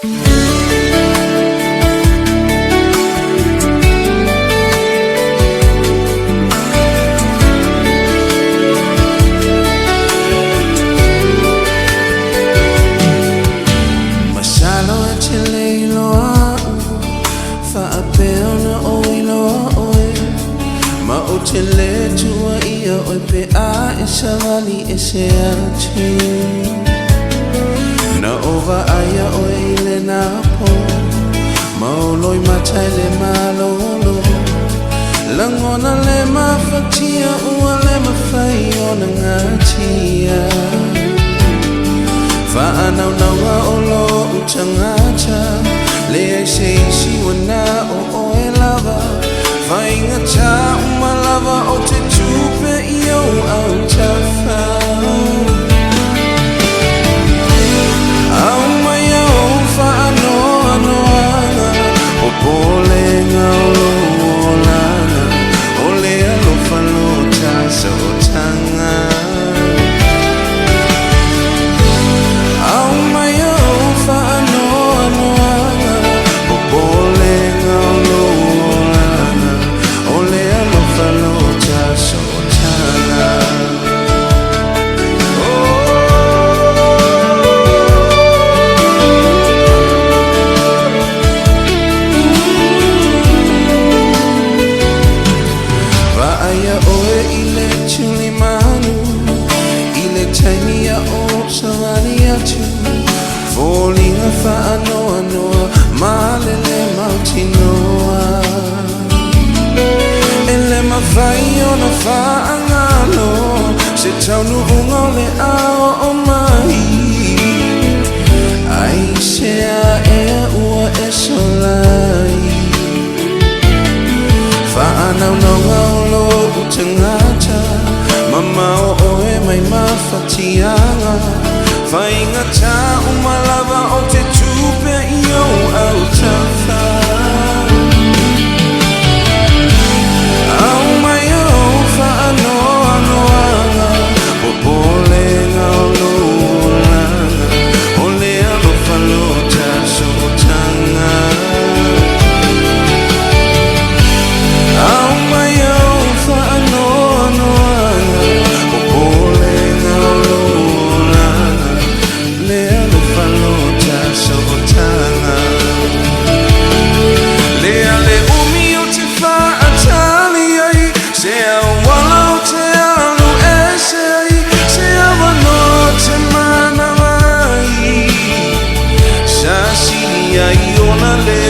Masalo e te le iloa au, faapea ona ou iloa oe, ma ou te le tuuaia oe pe a e savali ese atu. Na ou vaaia oe i lena po, ma ou loimata i le malolo, lagona le mafatia ua le mafai ona gatia. Faanaunauga o lou tagata, leai se isi ua na o oe lava, faigata uma lava o te tupe i ou autafa. Aumai au faanoanoaga, popolega o lou olaga, o le alofa lo ta sootaga. Aumai au faanoanoaga, popolega o lou olaga, o le alofa lo ta sootaga. Vaaia oe i le tulimanu, i le taimi a o savali atu, foliga faanoanoa ma le lē mautinoa. E le mafai ona faagalo se taunuuga o le a oo mai, ai se aea ua e solai. Faanaunauga o lou tagata, mamao oe mai mafatiaga, faigata uma lava o te tupe i ou autafa. Aumai au faanoanoaga, popolega o lou olaga, o le alofa lo ta sootaga. Aumai au faanoanoaga, popolega o lou olaga, le alofa lo ta sootaga. Lea le umi o te faatali ai, se auala o te alu ese ai, se avanoa te manava ai, sa sili ai ona le